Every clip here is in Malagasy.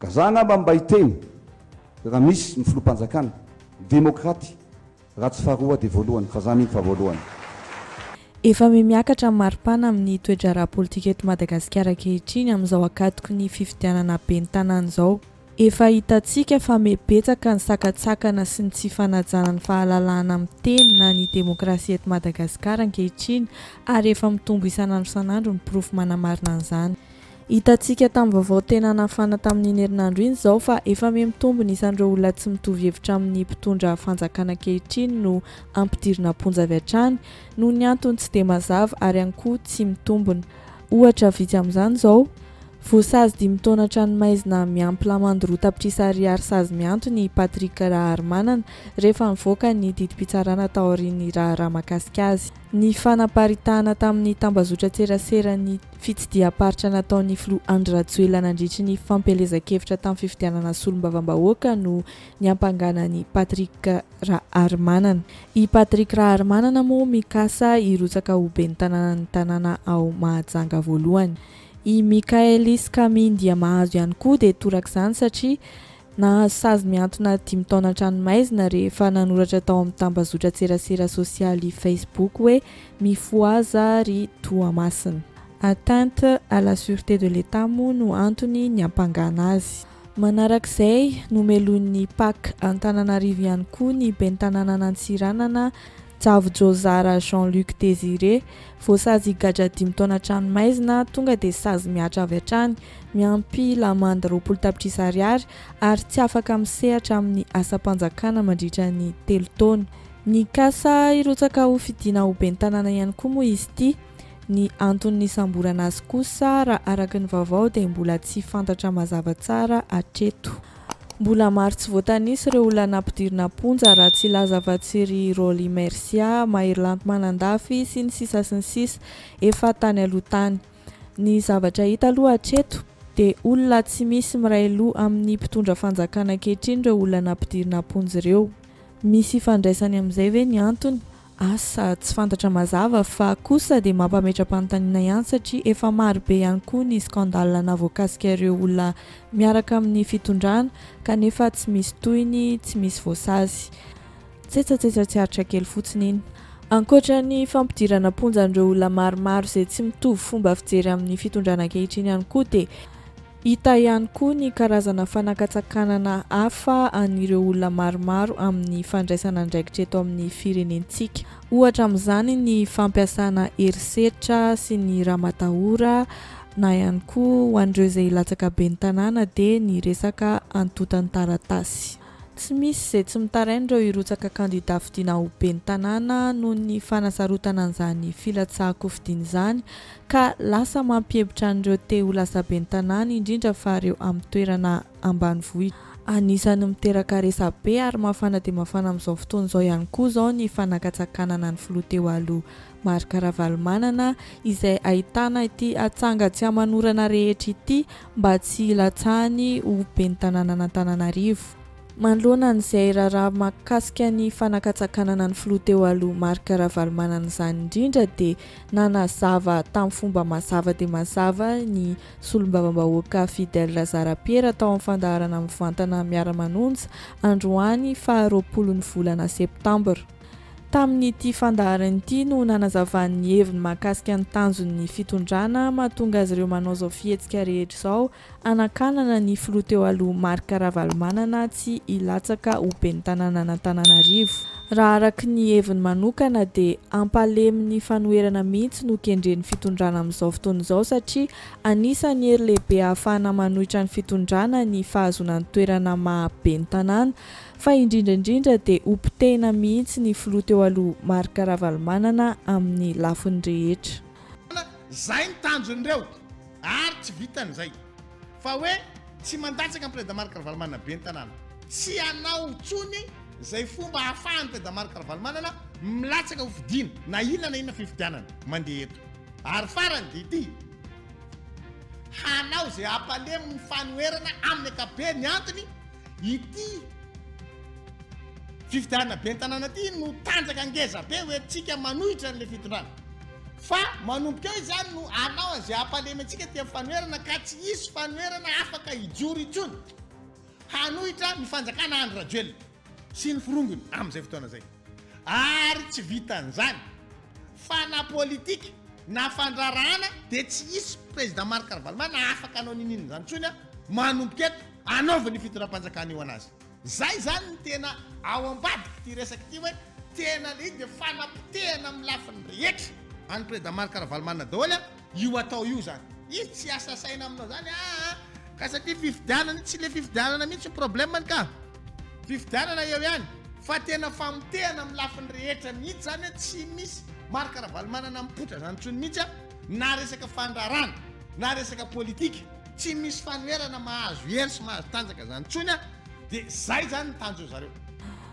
Ka za angamba mba hiteny raha misy ny filoham-panjakana demokraty raha tsy faharoa dia voalohany fa za mino fa voalohany. Efa mihamiakatra ny maripana amin'ny toe-draharaha politika eto Madagasikara ankehitriny amin'izao ankatoky ny fifidianana ben'ny tanàna izao. Efa hitantsika fa miha betsaka ny sakantsakana sy ny tsy fanajana ny fahalalahana miteny na ny demokrasia eto Madagasikara ankehitriny ary efa mitombo isan'andro isan'andro ny porofo manamarina an'izany. Hitantsika tamin'ny vaovao tena nafana tamin'iny herinandro iny izao fa efa miha mitombo ny isan'ireo olona tsy mitovy hevitra amin'ny mpitondra fanjakana ankehitriny no ampidirina am-ponja avy hatrany noho ny antony tsy dia mazava ary ihany koa tsy mitombina. Ohatra vitsy amin'izany izao, voasazy dimy taona an-tranomaizina miampy lamandy roa tapitrisa ariary sazy mihantona i Patrick Raharimanana rehefa nivoaka ny didim-pitsarana taorian'ny raharaha mahakasika azy. Ny fanaparitahana tamin'ny tambazotran-tserasera ny fitsidiham-paritra nataon'ny filoha Andry Rajoelina nandritry ny fampielezan-kevitra tamin'ny fifidianana solombavambahoaka no niampangana an'i Patrick Raharimanana. I Patrick Raharimanana moa mikasa hirotsaka ho ben'ny tanànan'ny tanàna ao Mahajanga voalohany. I Michaelis Camille Ndiamahazo ihany koa dia torak'izany satria Nahazo sazy mihantona dimy taona an-tranomaizina rehefa nanoratra tao amin'ny tambazotran-tserasera sosialy Facebook hoe Mifohaza ry Toamasina. Atteinte à la sûreté de l'Etat moa no antony niampangana azy. Manarak'izay, nomelohin'ny Pac Antananarivo ihany koa ny ben'ny tanànan'Antsiranana, Djavojozara Jean Luc Désiré. Voasazy higadra dimy taona an-tranomaizina, tonga dia sazy mihatra avy hatrany. miampy lamandy 20 tapitrisa ariary ary tsy afaka misehatra amin'ny asam-panjakana mandritra ny telo taona. Nikasa hirotsaka ho fidiana ho ben'ny tanàna ihany koa moa izy ity. Ny antony nisamborana azy kosa raha araka ny vaovao dia mbola tsy fantatra mazava tsara hatreto. Mbola maro tsy voatanisa ireo olona nampidirina am-ponja raha tsy hilaza afa-tsy ry Rolly Mercia, Maherilanto Manandafy, sy ny sisa sy ny sisa efa tany aloha tany. Ny zavatra hita aloha hatreto dia olona tsy misy miray loha amin'ny mpitondra fanjakana ankehitriny ireo olona nampidirina am-ponja ireo. Misy ifandraisany amin'izay ve ny antony? Asa, tsy fantatra mazava fa kosa dia mampametra-panontaniana ihany satria efa maro be ihany koa ny scandale nahavoakasika ireo olona miaraka amin'ny fitondrana kanefa tsy misy tohiny, tsy misy voasazy. Tsetsatsetsa tsy aritra kely fotsiny iny. Ankoatra ny fampidirana am-ponja an'ireo olona maromaro izay tsy mitovy fomba fijery amin'ny fitondrana ankehitriny ihany koa dia hita ihany koa ny karazana fanakatsakanana hafa an'ireo olona maromaro amin'ny fandraisana andraikitra eto amin'ny firenentsika. Ohatra amin'izany ny fampiasana herisetra sy ny ramatahora na ihany koa ho an'ireo izay hilatsaka ben'ny tanàna dia ny resaka antontan-taratasy. Tsy misy izay tsy mitaraina ireo hirotsaka kandida fidiana ho ben'ny tanàna noho ny fanasarotana an'izany filatsahan-kofidina izany ka lasa mampiebotra an'ireo te ho lasa ben'ny tanàna indrindra fa ireo amin'ny toerana ambanivohitra. Anisan'ny miteraka resabe ary mafana dia mafana amin'izao fotoana izao ihany koa izao ny fanakatsakanana ny filoha teo aloha Marc Ravalomanana izay ahitana ity atsanga tsy aman'orana rehetra ity mba tsy hilatsahany ho ben'ny tanànan'Antananarivo. Manoloana an'izay raharaha mahakasika ny fanakatsakanana ny filoha teo aloha Marc Ravalomanana izany indrindra dia nanazava tamin'ny fomba mazava dia mazava ny solombavambahoaka Fidèle Razarapiera tao amin'ny fandaharana mivantana Miara-manonja androany faha 20 ny volana septambra. Tamin'ity fandaharana ity no nanazavany ny heviny mahakasika ny tanjon'ny fitondrana mahatonga azy ireo manao izao fihetsika rehetra izao hanakanana ny filoha teo aloha Marc Ravalomanana tsy hilatsaka ho ben'ny tanànan'Antananarivo. Raha araka ny heviny manokana dia hampalemy ny fanoherana mihitsy no kendren'ny fitondrana amin'izao fotoana izao satria anisan'ny hery lehibe ahafahana manohitra ny fitondrana ny fahazoana ny toerana maha ben'ny tanàna Fa indrindra indrindra dia ho potehina mihitsy ny filoha teo aloha Marc Ravalomanana amin'ny lafiny rehetra. Zay ny tanjon'ireo ary tsy vitan'izay fa hoe tsy mandatsaka ny Président Marc Ravalomanana ben'ny tanàna. Tsy hanao intsony izay fomba ahafahan'ny Président Marc Ravalomanana milatsaka ho fidiana na inona na inona fifidianana mandeha eto. Ary farany dia ity, hanao izay hampalemy ny fanoherana amin'ny ankapobeny antony Ity fifidianana ben'ny tanàna ity no tanjaka ngeza be hoentintsika manohitra an'ilay fitondrana. Fa manomboka eo izany no hanao an'izay hampalemy antsika aty amin'ny fanoherana ka tsy hisy fanoherana afaka hijoro intsony hanohitra ny fanjakana Andry Rajoelina sy ny forongony amin'izay fotoana izay. Ary tsy vitan'izany fa na politika na fandraharahana dia tsy hisy Président Marc Ravalomanana afaka hanao n'inon'inona izany intsony manomboka eto hanaovany io fitondram-panjakana io an'azy. Zay zany ny tena ao ambadiky ity resaka ity hoe tena le izy de fanapotehana amin'ny lafiny rehetra an'i Président Marc Ravalomanana daholo a, io atao io zany. Izy tsy hiasa saina aminao zany aa ka satria fifidianana io, tsy le fifidianana mihitsy ny problème-ny ka. Fifidianana eo ihany fa tena famotehana amin'ny lafiny rehetra mihitsy zany hoe tsy misy Marc Ravalomanana mipoitra zany intsony mihitsy a, na resaka fandrarana na resaka politika. Tsy misy fanoherana mahazo hery sy mahazo tanjaka zany intsony an, de zay zany ny tanjon zareo.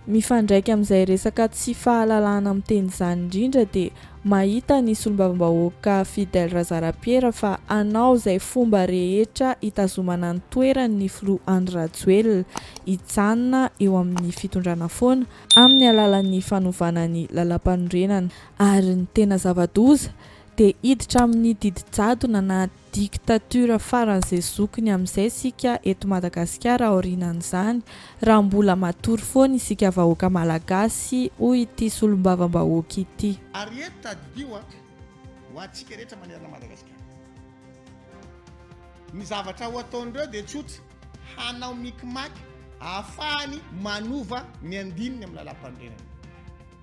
Mifandraika amin'izay resaka tsy fahalalahana miteny izany indrindra dia mahita ny solombavambahoaka Fidèle Razarapiera fa hanao izay fomba rehetra hitazomana ny toerany ny filoha Andry Rajoelina hijanona eo amin'ny fitondrana foana amin'ny alalan'ny fanovana ny lalampanorenana ary ny tena zava-doza dia hiditra amin'ny didy jadona na Dictature faran'izay zokiny amin'izay isika eto Madagasikara aorianan'izany raha mbola matory foana isika vahoaka Malagasy hoy ity solombavambahoaka ity. Ary eto tadidio an, ho antsika rehetra manerana Madagasikara, ny zavatra ho ataon'ireo dia tsotra, hanao micmac ahafahany manova ny andininy amin'ny lalàmpanorenana.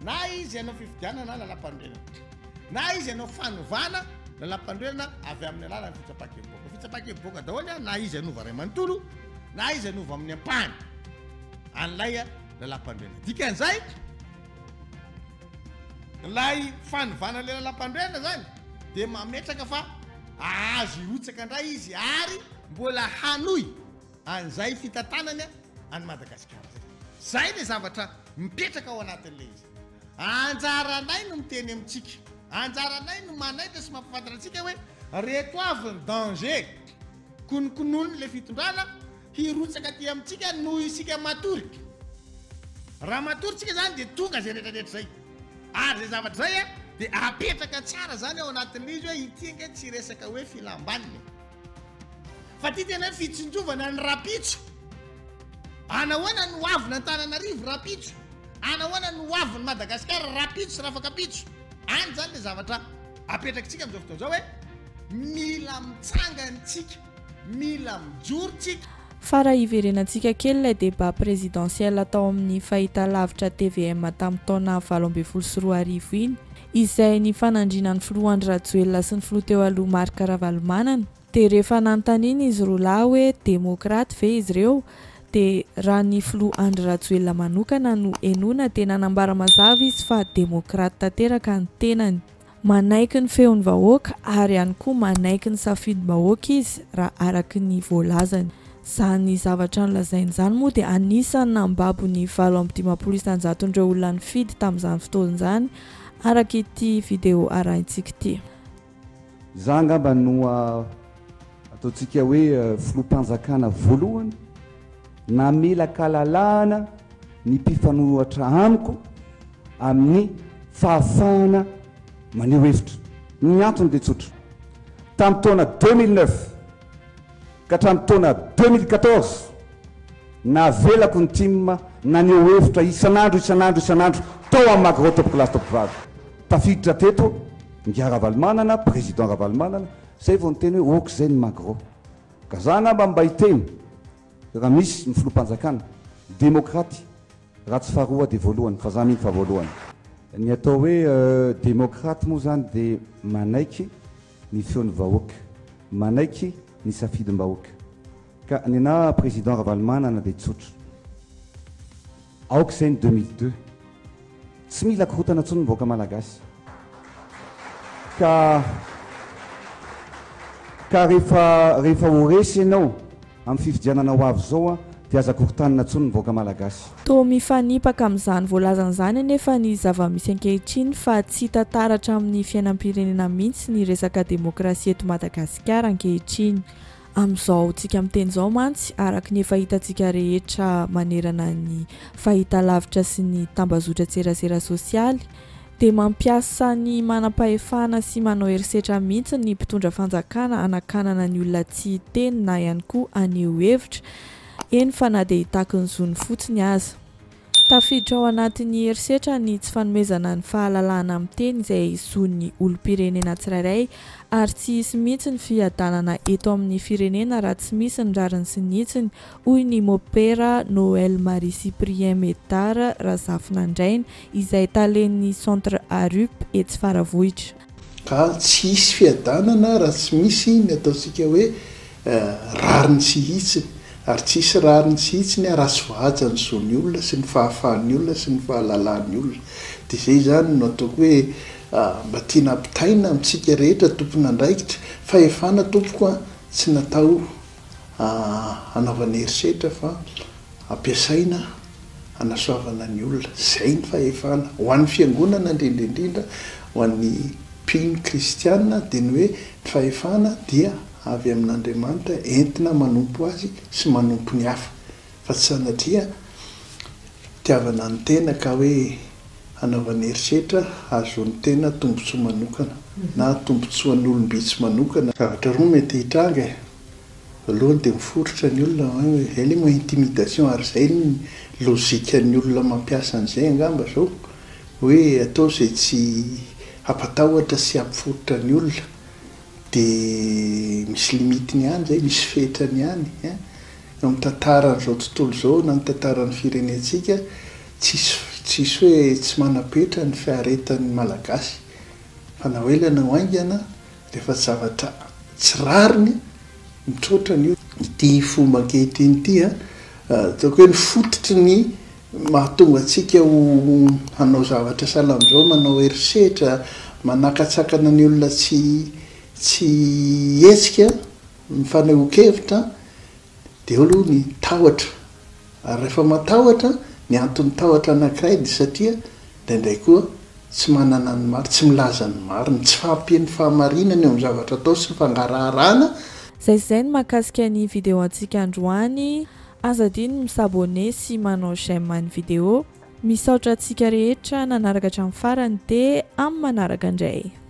Na izy hanao fifidianana na lalàmpanorenana, na izy hanao fanovana lalàmpanorenana avy amin'ny alalan'ny fitsapan-kevi-bahoaka. Fitsapan-kevi-bahoaka daholo na izy hanova iray manontolo na izy hanova amin'ny ampahany an'ilay lalàmpanorenana. Dikan'izay, ilay fanovana ilay lalàmpanorenana zany dia mametraka fa ahazo hirotsaka indray izy ary mbola hanohy an'izay fitantanany an'i Madagasikara zay. Zay le zavatra mipetraka ao anatin'le izy. Anjaranay no miteny amintsika, anjaranay no manaitra sy mampafantatra antsika hoe reto avy ny danger konokononin'le fitondrana hirotsaka aty amintsika noho isika matory. Raha matory tsika zany dia tonga zay rehetra rehetra zay. Ary zay zavatra zay dia apetraka tsara zany ao anatin'le izy hoe ity ange tsy resaka hoe filam-baniny e. Fa ty tena hoe fitsinjovana ny rapitso. Anahoana ny hoavin' Antananarivo rapitso? Anahoana ny hoavin'i Madagasikara rapitso sy rafakapitso? Any zany le zavatra apetrakitsika amin'izao fotoana izao hoe mila mitsangana tsika, mila mijoro tsika. Fa raha hiverenantsika kely ilay débat présidentiel tao amin'ny fahitalavitra tvm tamin'ny taona 2018 iny, izay nifanandrinan'ny filoha Andry Rajoelina sy ny filoha teo aloha Marc Ravalomanana, dia rehefa nanontaniana izy roa lahy hoe demokraty ve izy ireo, dia raha ny filoha Andry Rajoelina manokana no henoina dia nanambara mazava izy fa demokraty tanteraka ny tenany. Manaiky ny feon'ny vahoaka ary ihany koa manaiky ny safidim-bahoaka izy raha araka ny voalazany. Izany zavatra nolazainy izany moa dia anisan'ny nambabo ny 58 isan-jaton'ireo olona nifidy tamin'izany fotoana izany araka ity video arahintsika ity. Izaho angamba no ataontsika hoe filoham-panjakana voalohany namela kalalahana ny mpifanohatra amiko amin'ny fahafahana maneho hevitra. Ny antony dia tsotra. Tamin'ny taona 2009 ka hatramin'ny taona 2014, navelako ny tim naneho hevitra isan'andro isan'andro isan'andro tao amin'ny Magro Tompokolahy sy Tompokovavy. Tafiditra teto Ingahy Ravalomanana, Président Ravalomanana, zay vao niteny hoe ok zay ny Magro. Ka za angamba mba hiteny raha misy ny filoham-panjakana, demokraty, raha tsy faharoa dia voalohany, fa za mino fa voalohany. Ny atao hoe demokraty moa zany dia manaiky ny feon'ny vahoaka, manaiky ny safidim-bahoaka. Ka nenà Président Ravalomanana dia tsotra. Aoka izay ny 2002. Tsy mila korontana intsony ny vahoaka malagasy. Ka ka rehefa rehefa ho resy ianao amin'ny fifidianana ho avy izao dia aza korontanina intsony ny vahoaka malagasy. Toa mifanipaka amin'izany voalazany izany anefa ny zava-misy ankehitriny fa tsy hita taratra amin'ny fiainam-pirenena mihitsy ny resaka demokrasia eto Madagasikara ankehitriny. Amin'izao tsika miteny izao mantsy, araka ny efa hitantsika rehetra manerana ny fahitalavitra sy ny tambazotran-tserasera sosialy, dia mampiasa ny manam-pahefana sy manao herisetra mihitsy ny mpitondra fanjakana hanakanana ny olona tsy hiteny na ihany koa haneho hevitra, eny fa na dia hitaky ny zony fotsiny aza. Tafiditra ao anatin'ny herisetra ny tsy fanomezana ny fahalalahana miteny izay zon'ny olom-pirenena tsirairay ary tsy hisy mihitsy ny fiadanana eto amin'ny firenena raha tsy misy ny rariny sy ny hitsiny, hoy ny Mopera Noël Marie Cyprien Médard Razafinandraina izay talen'ny Centre ARUP etsy Faravohitra. Ka tsy hisy fiadanana raha tsy misy ny ataontsika hoe Rariny sy hitsiny, ary tsy hisy rariny sy hitsiny raha tsy voahaja ny zon'ny olona sy ny fahafahan'ny olona sy ny fahalalan'ny olona. Dia izay izany no ataoko hoe mba tiana ampitaina amintsika rehetra tompon'andraikitra. Fahefana tompoko a, tsy natao hanaovana herisetra fa ampiasaina hanasoavana ny olona. Izay ny fahefana. Ho an'ny fiangonana indrindra indrindra, ho an'ny mpino kristiana dia ny hoe ny fahefana dia avy amin'Andriamanitra entina manompo Azy sy manompo ny hafa, fa tsy sanatria fitiavana ny tena ka hoe hanaovana herisetra hahazoan'ny tena tombontsoa manokana na tombontsoan'olom-bitsy manokana. Zavatra roa mety hitranga e, voalohany dia miforitra ny olona hoe izay ilay moa intimidation ary izay ny logique-n'ny olona mampiasa an'izay angamba izao hoe atao izay tsy hampatahotra sy hampiforitra ny olona. Dia misy limite-ny ihany izay, misy fetrany ihany ein. Eo amin'ny tantaran'izao tontolo izao na ny tantaran'ny firenentsika, tsisy tsisy hoe tsy manam-petra ny fiaretan'ny Malagasy. Fa na ho ela na ho haingana, rehefa zavatra tsy rariny, mitroatra ny. Ity fomba ankehitriny ity an, ataoko hoe ny fototry ny Mahatonga antsika ho hanao zavatra sahala amin'izao, manao herisetra, manakatsakana ny olona tsy tsy hihetsika, ny fanehoan-kevitra, dia eo aloha ny tahotra. Ary rehefa matahotra, ny anton'ny tahotra anankiray dia satria indraindray koa tsy manana ny marina, tsy milaza ny marina, tsy fahampian'ny fahamarinana eo amin'ny zavatra atao sy ny fangaraharana. Zay sy zay ny mahakasika ny vidéo antsika androany. Aza adino ny mi-s'abonner sy manao j'aime ny vidéo. Misaotra antsika rehetra nanaraka hatramin'ny farany dia amin'ny manaraka indray.